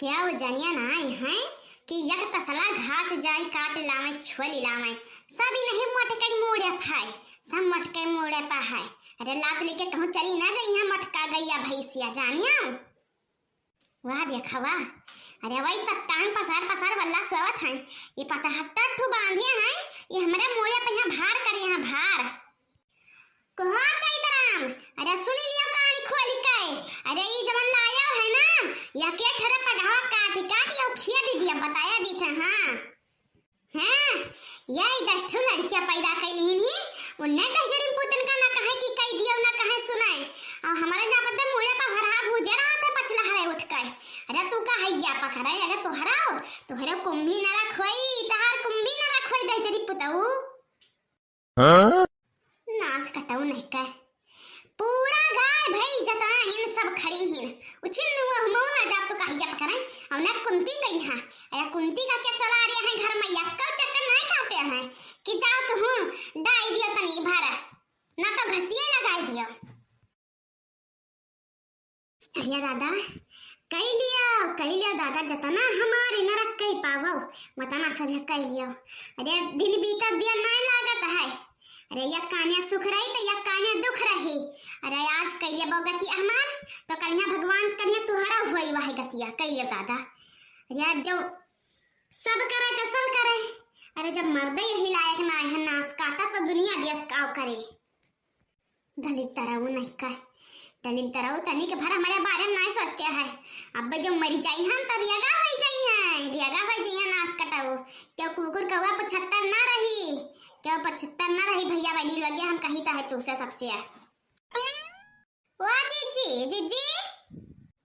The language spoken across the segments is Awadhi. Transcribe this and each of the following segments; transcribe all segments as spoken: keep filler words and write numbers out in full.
क्या वो जनिया ना आए हैं कि एक तसला घास जाई काट लावे, छोली लावे, सब इन्हीं मोटके मूड़े पाए, सब मोटके मूड़े पा है। अरे लात लेके कहूँ चली ना जाई, यहाँ मोटका गैया भैंसिया जानिया। वाह देखा वाह, अरे वही सब टांग पसार पसार वल्ला सोवत हैं, ये पचहत्तर ठू बांधे हैं, ये हमरे मूड़े पे यहाँ भार करे हैं, भार। कहो चैतराम, अरे सुन लियो कान खोल के, अरे ई जवन लायो है ना, या के ठरे पगहवा काट काट यो खिया दी दिया, बताया दी था, हाँ। हाँ, यही दस ठो लड़कियां पैदा कैली ही, उन्हें दस जरिन पुतन का ना कहे कि कह दियो, ना कहे सुनाए। और हमारे ना पता मूड़े पर हरहा भूजे रहा था पछला हरे उठ के। अरे तू का हैया पकड़े, अरे तोहरा, तोहरे कुंभी न रखोई, तहार कुंभी न रखोई दस जरी पुतऊ। हाँ? नास कटऊ नहीं कह। पूरा गाय भई जतना हिन सब खड़ी हिन। उछिन नुआ हमऊ ना जाब तो कही जब करें। और ना कुंती कही है। अरे कुंती का क्या सलाह रहे हैं घर में, यक्का चक्कर नहीं कहते हैं कि जाओ तो हूँ डाई दियो तनी भर। ना तो घसिए लगाई दियो। अरे दादा, कई लियो, कई लियो दादा, जतना हमारे नरक कई पावो, वतना सब कई लियो। अरे दिन बीतत दिया नहीं लागत है। अरे यक कान्या सुख रही तो यक कान्या दुख रही। अरे आज कई लियो गति हमार, तो कलिया भगवान कलिया तुहरा हुई वह गतिया, कई लियो दादा। अरे आज जो सब करे तो सब करे। अरे जब मर्दे यही लायक ना है नास काटा तो दुनिया देश का करे। दलिद्दरऊ नहीं कह, दलिद्दरऊ तनिक भर हमारे बारे में नहीं सोचते है। अब जो मरी जाई हम तो रियागा होई जाई है, रियागा होई जाई है नास कटाऊ। क्यों कुकुर कौआ पचहत्तर ना रही, क्यों पचहत्तर ना रही भैया बहनी लोग, हम कही तो है तू से सबसे है। ओ जिज्जी, जिज्जी।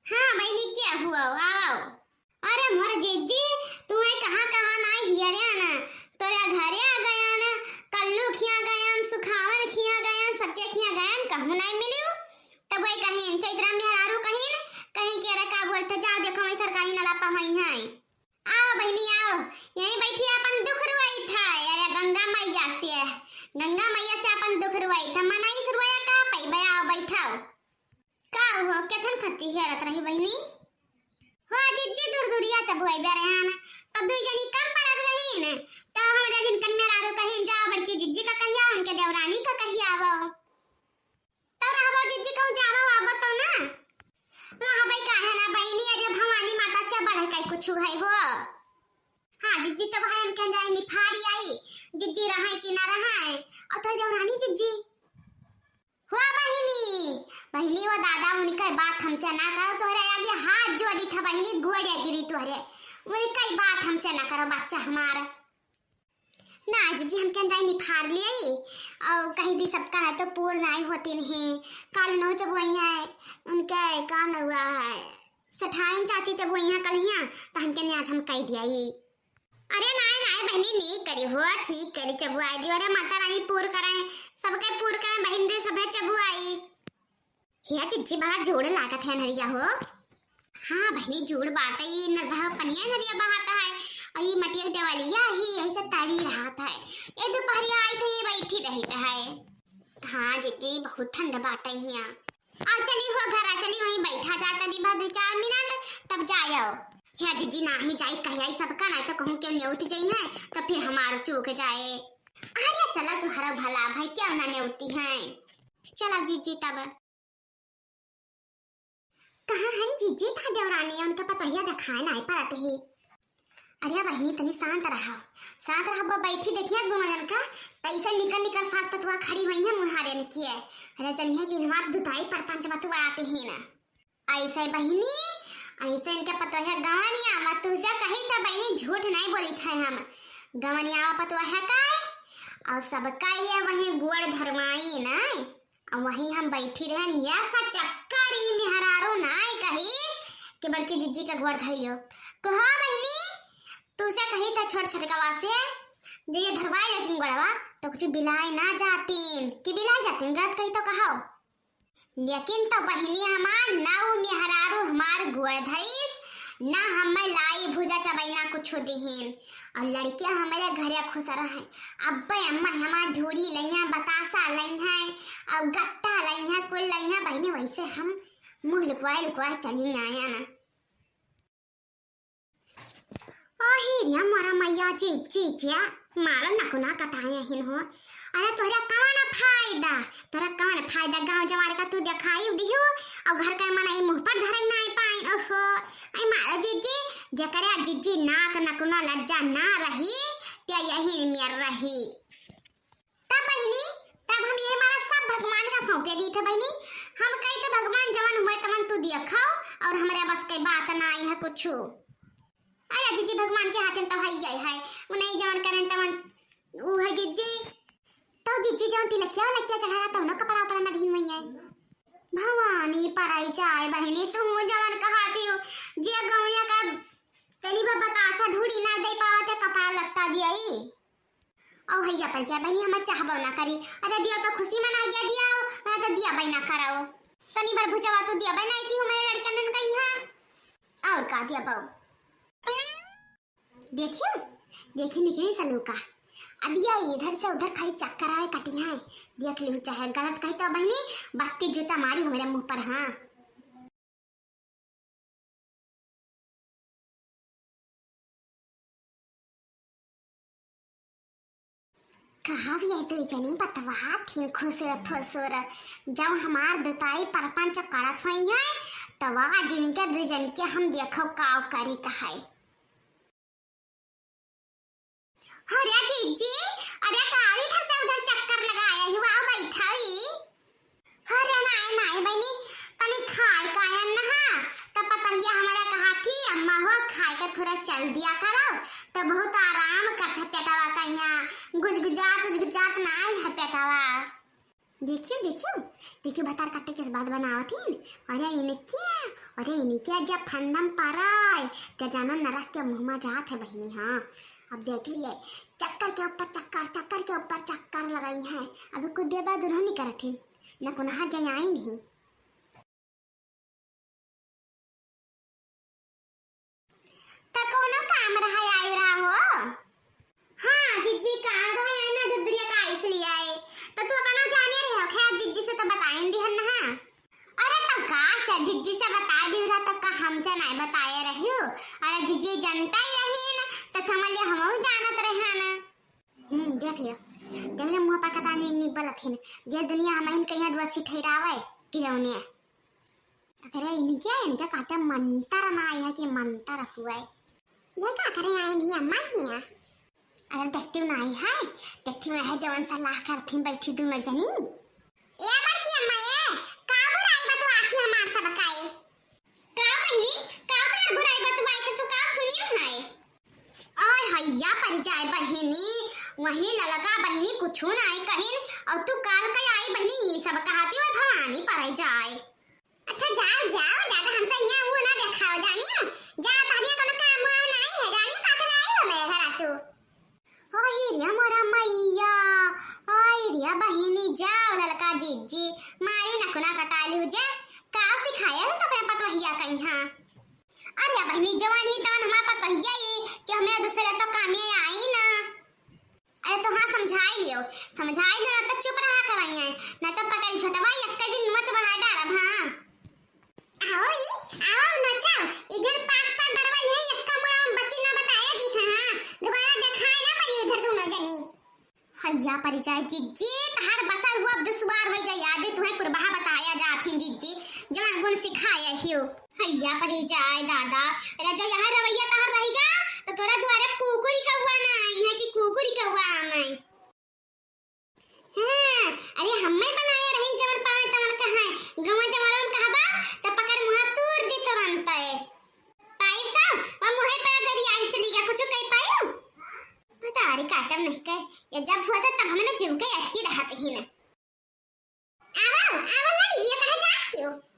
हाँ बहनी क्या हुआ, आओ। अरे मोर जिज्जी, तू है कहाँ कहाँ नाई हियरे ना, तोरे घरे आ गया ना, कल्लू खिया गया, सुखावन खिया गया, सबके खिया गया, कहूँ नाई मिलियो। तब वही कहीं चैतरा मेहरारू कहीं, कहीं के अरे का बोलते, जाओ देखो वही सरकारी नला पर हुई है। आओ बहनी आओ, यहीं बैठी अपन दुख रुआई था। अरे गंगा मैया से, गंगा मैया से अपन दुख रुआई था, मनाई से रुआया का पैबे, आओ बैठाओ। का हो, केथन खत्ती हेरत रही बहिनी? हो जिज्जी, दूर दूरिया चबुआई बेरे हन, त दुई जनी कम परत रहीन, त हमरे जिनकन मेहरारू कहिन, "जा बड़की जिज्जी का कहिया, उनके देवरानी का कहिया आवो।" तब रहबो जिज्जी कहूँ जावो आवो तो ना। रहबै काहे ना बहिनी, अरे भवानी माता से बढ़ के कुछ है हो। हाँ जिज्जी, तब है हम कह जाए निफारी आई, जिज्जी रहे कि ना रहे, और तो देवरानी जिज्जी। हो बहिनी, बहिनी वो दादा उनकर बात हमसे ना करो, तोहरे आगे हाथ जोड़ी था बहिनी, गोड़े गिरी तोहरे, उनकर बात हमसे ना करो बच्चा हमार। ना जिज्जी, हम क्या जाई निफार लिए और कही दी सबका ना तो पूर नाई होती नहीं, काल नो जब वही है उनके का न हुआ है, सठाइन चाची जब वही है कल हिया तो हमके ने आज हम कह दिया ही। अरे नाय नाय बहिनी, नी करी हो, ठीक करी चबुआई दियो। अरे माता रानी पूर करे, सबके पूर करे बहिन दे, सभे चबुआई। हे जिज्जी, बड़ा जोड़ लागत है नरिया हो। हाँ बहिनी, जोड़ बाटे, ई नरदह पनिया नरिया बहात है, और ई मटिया के देवलिया ही यही से तरी रहत है। ये दोपहरिया आई थे, ये बैठी रहित है। हाँ जिज्जी, बहुत ठंड बाटे हिया। आ चली हो घर, आ चली, वहीं बैठा जा तनी बा दो चार मिनट, तब जायो। हे जिज्जी, नाही जाई, कहिया ई सबका ना तो कहूँ के नेउत जाई है, तो फिर हमार चूक जाए। अरे चला, तुहरा भला भाई, क्यों ना नेउती है। चला जिज्जी तब। कहाँ हैं जिज्जी था देवरानी, उनका पतोहिया देखाए ना परत ही। अरे बहिनी, तनी शांत रहा, शांत रहा, वो बैठी देखिए दोनों जन का, तैसे निकल निकल सास पतवा खड़ी हुई है मुहारे किए। अरे चलिए कि हमार दुताई परपंच बतवा आते ही ना। ऐसे बहिनी, ऐसे इनके पतोहिया गवनिया, मैं तुझे कही था बहिनी, झूठ नहीं बोली थे हम। गवनिया पतोहिया का है, और सबका ये वही गोड़ धरवाई ना। अब वहीं हम बैठी रहन, या का चक्कर ई मेहरारू नाय कही कि बड़की जिज्जी का गोड़ धइ लियो। कहो बहिनी, तू से कही था छोट छोटकवा से, जो ये धरवाई लेकिन गोड़वा, तो कुछ बिलाए ना जातीन, कि बिलाए जातीन, गलत कही तो कहो। लेकिन तो बहिनी हमार ना उ मेहरारू हमार गोड़ धइस, ना हमें लाई भुजा चबैना कुछ दिहीन। और लड़कियां हमारे घरे खुश रहे, अब्बे अम्मा हमार ढूढ़ी लइहा, बतासा लइहा, और गत्ता लइहा, कुल लइहा। बहिनी वैसे हम मुँह लुकवाए लुकवाए चली आया ना। अहिरिया मोरा मैया, जी, जी, जिया, मारो नकुना कटाए हिन हो। अरे तोहरा कवन फायदा, तोहरा कवन फायदा, गाँव जवार का तू देखाई दिहु, और घर का मनई मुँह पर धरे नाई पाइन, ओहो। आई मारो जिज्जी, जेकरे जिज्जी नाक नकुना लज्जा ना रही, ते यही मेर रही। तब बहिनी, तब हम ये हमारा सब भगवान का सौंपे दी थे बहिनी। हम कही थे भगवान जवन हुए तवन तू देखो, और हमारे बस के बात ना आई है कुछ। अरे जिज्जी भगवान के हाथे में तो है ही है, उन्हें जवन करें तवन ऊ है जिज्जी। तो जिज्जी जवन तिलकिया लकिया चढ़ाया तो उन्हें कपड़ा उपड़ा ना धीन हुई है। भवानी पराई जाए बहिनी, तू जवन कहाती हो, जे गौया का तनी बा बतासा ढूढ़ी ना दे पावा ते कपार लत्ता दियाई। औ हैया पर जा बहिनी, हमें चाहबो ना करी। अरे दियो तो खुशी मना गया दियो, ना तो दिया बहिना कराओ। तनी बार भुजवा तो दिया बहिना कि हमारे लड़कन ने कहीं है। और का दिया बाऊ? देखियो, देखी निकली सलूका। अब ये इधर से उधर खाली चक्कर आवे कटी है। देख लियो चाहे गलत कही तो बहिनी, बत्ती जूता मारी हमारे मुँह पर, हाँ। कहाँ भी है तो जनी बतवा थिन खुसुर फुसुर। जब हमार दुताई परपंच करत हुई है, तब आज इनके दू जन के हम देखो काव करित है। अरे जीजी, अरे का इधर से उधर चक्कर लगाया ही, वाह बैठा ही। अरे नाई, नाई बहिनी, तनी खाए कायन नहा, त पतहिया हमारा कहा थी, "अम्मा हो, खाए के थोड़ा चल दिया करो, त बहुत आराम करत है पेटवा का यहाँ, गुजगुजात, गुजगुजात नाई है पेटवा।" देखियो, देखियो, देखियो भतार काटे के बाद बनावत हिन। अरे इनके, अरे इनके जब फंदम पराय, त जाना नरक के मुँह में जात है बहिनी, हाँ। अब देखियो ये चक्कर के ऊपर चक्कर, चक्कर के ऊपर चक्कर लगाई है। अभी कुछ देर बाद उन्होंने करत हिन। न कुनहा जयाई नहीं। त कोनो काम रहा आयो रहा हो? हाँ, जिज्जी काम रहा है ना, दूध दुनिया का आइस ले आए। त तू अपना जाने रहे हो, खैर जिज्जी से तो बताए दिहन ना। अरे तो का से जिज्जी से बताए दी रहा, तो का हमसे नहीं बताए रही हो? अरे जिज्जी जनता ही रही ना, तो समझ ले हमहू जानत रहे ना। हम्म, देख लियो, देख लियो, मुँह पर कता नीक नीक बोलत हिन। ये दुनिया हमहिन कहिया दुआ सिठहरावे कि जौने। अरे इनके, इनके काटे मंतर ना आया कि मंतर हुआ है। ये का करे आए नहीं अम्मा हिया? अरे देखती नहीं है, देखती नहीं है जवन सलाह करथिन बैठी दोनों जनी। ए बड़की अम्मा ये, का बुराई बतवाती हमार सब काए? का बहिनी, का तोर बुराई बतवाई थे, तू का सुनियो है? आय हैया पर जाए बहिनी, वही ललका बहिनी कुछु नाई कहिन, और तू काल के आई बहिनी, ई सब कहती हो भवानी पर जाए। अच्छा जाओ, जाओ, ज्यादा हमसे यहाँ वो ना देखाओ, जानियो? जाओ, तहनिया कोनो काम वाम नाई है, जानियो, का करे आई हो मेरे घर तू? ओही रे मोरा मैया, आई रे बहिनी, जाओ ललका जिज्जी, मारी नकुना कटाली हो जे, का सिखाया हो तो अपने पतोहिया कहीं, हाँ? अरे बहिनी, जवान ही तवन हमार पतोहिया ही कि हमें दूसरे तो कामे आई ना। अरे तो हाँ, समझाई लियो, समझाई लियो, ना तो चुप रहा कराई है, ना तो पकड़ी छोटवा एक दिन नोच बहा डालब, हाँ। आओ ई, आओ नचाओ, इधर पाक पाक गड़बड़ है, एक्का मुड़ा में बची ना बताया जी था, हाँ। दोबारा देखाए ना पड़ी इधर दोनों जनी। हैया परी जाए जिज्जी, तहार बसर हुआ अब दुश्वार हो जाए, आज तुम्हें पुरबहा बताया जात हिन जिज्जी, जवन गुण सिखाया हियो। हैया परी जाए दादा, अरे जब यहाँ रवैया तहार रहेगा, तो तोरा दुआरे कुकुरी कौआ ना आई है कि कुकुरी कौआ आ गई। हाँ, अरे हम्मे बनाए रहिन जवन पावे तवन कहाँ, गवा जवन कहबा, तो पकड़ मुँह तोड़ दी तुरंत है। पाइब का, वो मुँहे पर अगर आग चली गया, कुछ कह पायो? बतारी काटम नहीं कहे, ये जब हुआ था तब हमने जीव के अटकी रहत ही न। आवो, आवो लड़ी, ये कहाँ जात हो?